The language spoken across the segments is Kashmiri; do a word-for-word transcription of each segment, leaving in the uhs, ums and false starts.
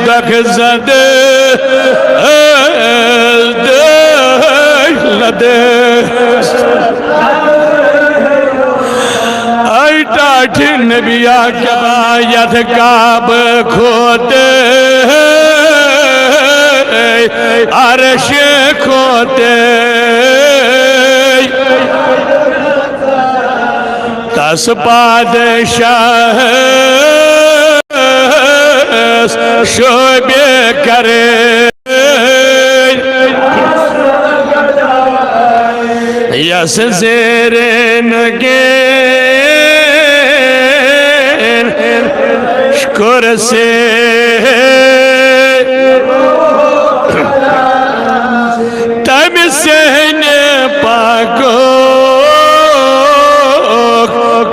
دۄکھ زدٕ ٲس دٲج لدٕ۔ اے ٹاٹھہِ نبیا کیا یتھ کعبہٕ کھوتہٕ عرش کھوتہٕ۔ تس پادشاہس شوبہِ کرے۔ یس زیرن گین کرسی۔ تمہِ صحنہِ پاکُک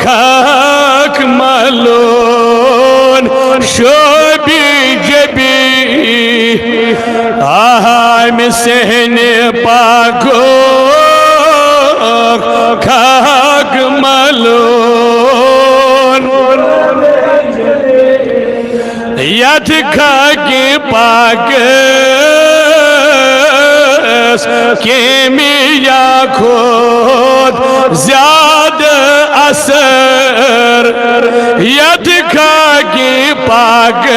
خاک ملوٗن شوبی جبی۔ آہامہِ صحنہِ پاکُک خاک ملوٗن۔ یتھ خاکہِ پاکس کیمیا کھوت زیادٕ اثر۔ یتھ خاکہِ پاکس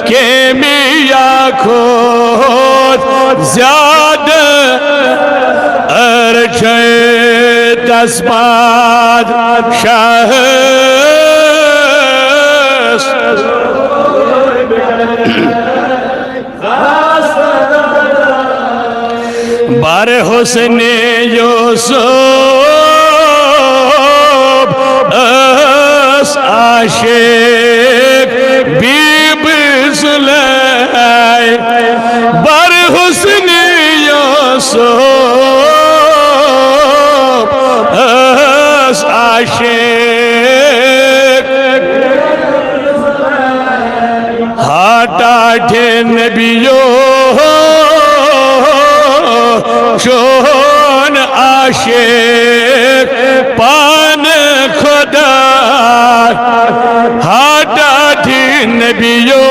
کیمیا کھوت زیادٕ ارچھے تس پاد شاہس۔ بر حسن یوسف ٲس عاشق بی بی زلیخا۔ بر حسن یوسف ٲس عاشق۔ ہا ٹاٹھہِ نبیو چون عاشق پان خدا۔ ہا ٹاٹھہِ نبیو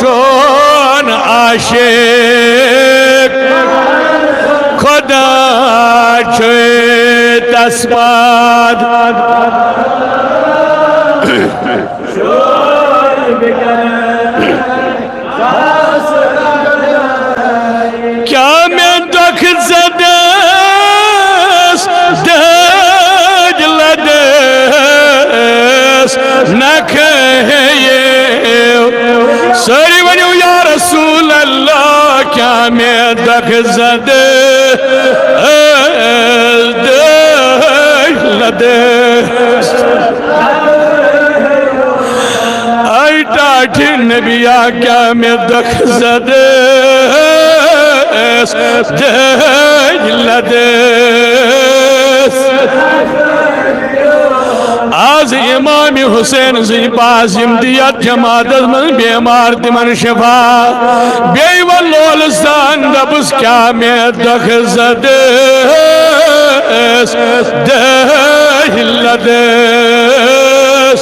چون عاشق خدا چھُ تس پاد۔ کیا مےٚ دۄکھ زدس دٲج لدس نکھٕ ہیٚیو۔ سٲری ؤنِو یا رسول اللہ، کیا مےٚ دۄکھ زدس دٲج لدس۔ اے ٹاٹھہِ نبیا، کیا مےٚ دۄکھ زدس دٲج لدس۔ آز امام حسین سٕنٛدۍ پاس یِم تہِ یتھ جماعتس منٛز بیمار، تِمن شفا۔ بیٚیہِ ووٚن لولہٕ سان، دوٚپُس، کیا مےٚ دۄکھ زدس دٲج لدس۔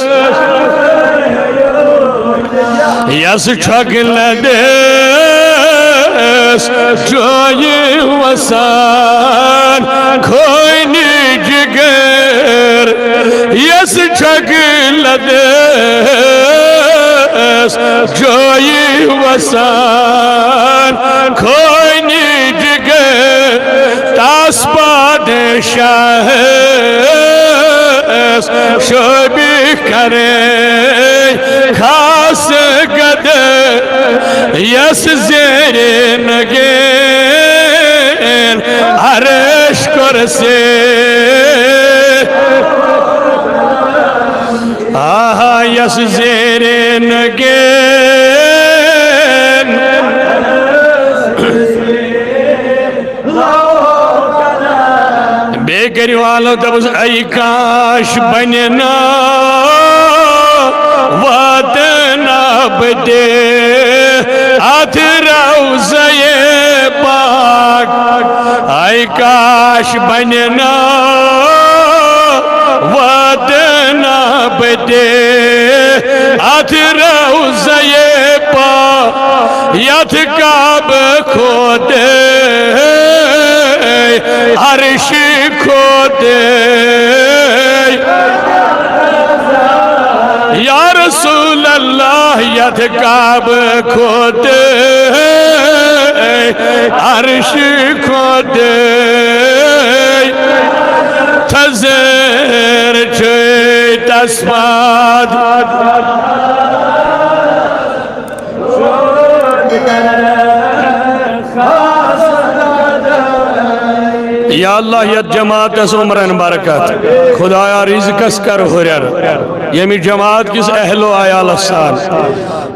یس چھۄکھ لدس جویہِ وسان خوٗنہِ جگر۔ یس چھۄکھ لدس جویہِ وسان خوٗنہِ جگر۔ تس پادشاہس شوبہِ کرے خاص گدٕ۔ یس زیرِ نگین عرش کرسی۔ آہا، یس زیرِ نگین۔ بیٚیہِ کٔرِو آلو، دوٚپُس، اے کاش بنہِ نا واتہٕ نا بہٕ تہِ اتھ روضے پاک۔ اے کاش بنہِ نا واتہٕ نا بہٕ تہِ یتھ روضے پاک، یتھ کعبہ خود عرش خود۔ یا رسول اللہ، یتھ کعبہ خود عرش خود تھزر چھ تسباد۔ یا اللہ، یتھ جماعتس عمرن برکت۔ خدایا، رزقس کر ہُرٮ۪ر۔ ییٚمہِ جماعت کِس اہل و عیالس سان۔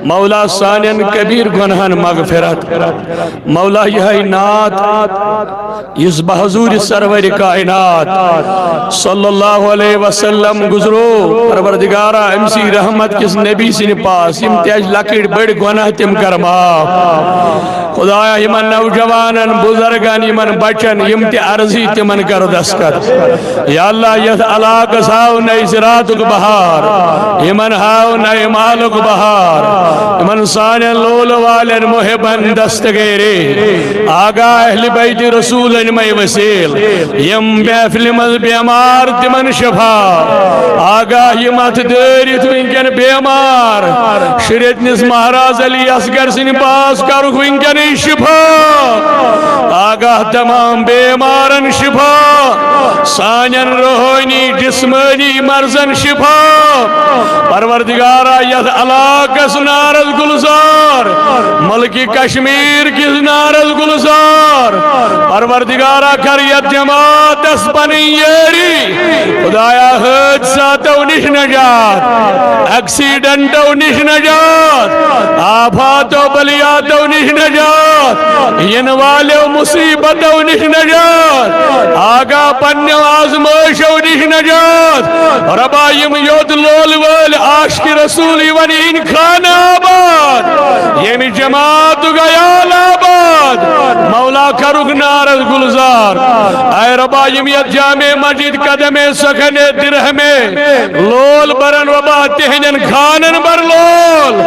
مولا، سانٮ۪ن کبیر گۄنہن مغفرت۔ مولا، یِہے نعت یُس بحضور سرور کائنات صلی اللہ علیہ وسلم گزرو، پروردگارا، أمۍ سی رحمت کِس نبی سٕنٛدِ پاس، یِم تہِ اَسہِ لۄکٕٹۍ بٔڑۍ گۄناہ تِم کر معاف۔ خدایا، یِمن نوجوانن، بزرگن، یِمن بچن، یِم تہِ عرضی تِمن کر دستخط۔ یا اللہ، یتھ علاقس ہاو نئے زراعتُک بہار، یِمن ہاو نئے مالُک بہار، یِمن سانٮ۪ن لولہٕ والٮ۪ن محبن دستگیری۔ آگاہ اہل بیت رسولن مے وسیل، یِم محفلہِ منٛز بیمار تِمن شفا۔ آگاہ یِم اتھ دٲرِتھ وٕنکٮ۪ن بیمار، شریتنِس مہراز علی اصغر سٕنٛدِ پاس کرُکھ وٕنکٮ۪نٕے شفا۔ آگاہ تمام بیمارن شفا، سانٮ۪ن روحٲنی جسمٲنی مرضن شفا۔ پروردگارا، یتھ علاقس نارس گلزار، ملک کشمیر کِس نارس گلزار، پروردگارا، کر یتھ جماعتس پنٕنۍ یٲری۔ خدایا، حٲدثاتو نِش نجات، ایکسیڈنٹو نِش نجات، آفاتو بلیاتو نِش نجات، یِنہٕ والیو مصیبتو نِش نجات، آگاہ پننیو آزمٲیشو نِش نجات۔ ربا، یِم یوٚت لولہٕ وٲلۍ عاشق رسول یِوان، یِہِنٛدۍ خانہٕ آباد، ییٚمہِ جماعتُک عیال آباد۔ مولا، کرُکھ نارس گلزار۔ اے ربا، یِم یتھ جامع مسجد قدم سخن درہم لول برن، ربا، تِہنٛدٮ۪ن خانن بر لول۔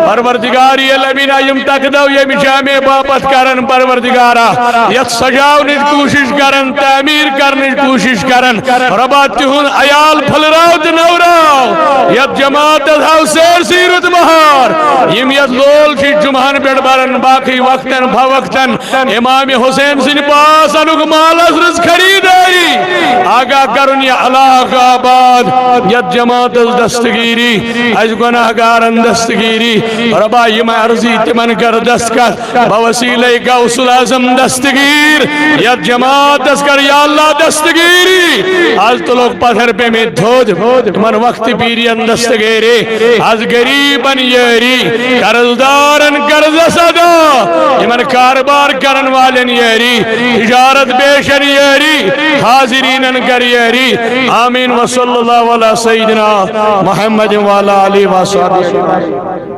پروردگار عالمینا، یِم تقدو ییٚمہِ جامع باپتھ کرن، پروردگارا، یتھ سجاونٕچ کوٗشش کرن، تعمیٖر کرنٕچ کوٗشش کرن، ربا، تِہُنٛد عیال پھٔلراو تہٕ نوراو۔ یتھ جماعتس ہاو سٲرسٕے رُت بہار۔ یِم یتھ لول چھِ جمعہن پٮ۪ٹھ بران، باقٕے وقتن فوقتن امام حسین سٕنٛدِ پاس انُک مالس رٕژ خریدٲری۔ آگاہ کرُن یہِ علاقہٕ آباد۔ یتھ جماعتس دستگیری، اسہِ گناہگارن دستگیری۔ ربا، یِم عرضی تِمن کر دستخط۔ بوسیلہ غوث الاعظم دستگیر، یتھ جماعتس کر یا اللہ دستگیری۔ از تُلُکھ پتھر پیمٕتۍ تھوٚد، یِمن وقت پیرین دستگیری۔ از غریبن یٲری، قرض دارن قرضس ادا، یِمن کاربار کرن والٮ۪ن یٲری، تجارت پیشن یٲری، حاضرینن کر یٲری۔ آمین۔ وصلی اللہ علی سیدنا محمد وعلی آلہ وصحبہ۔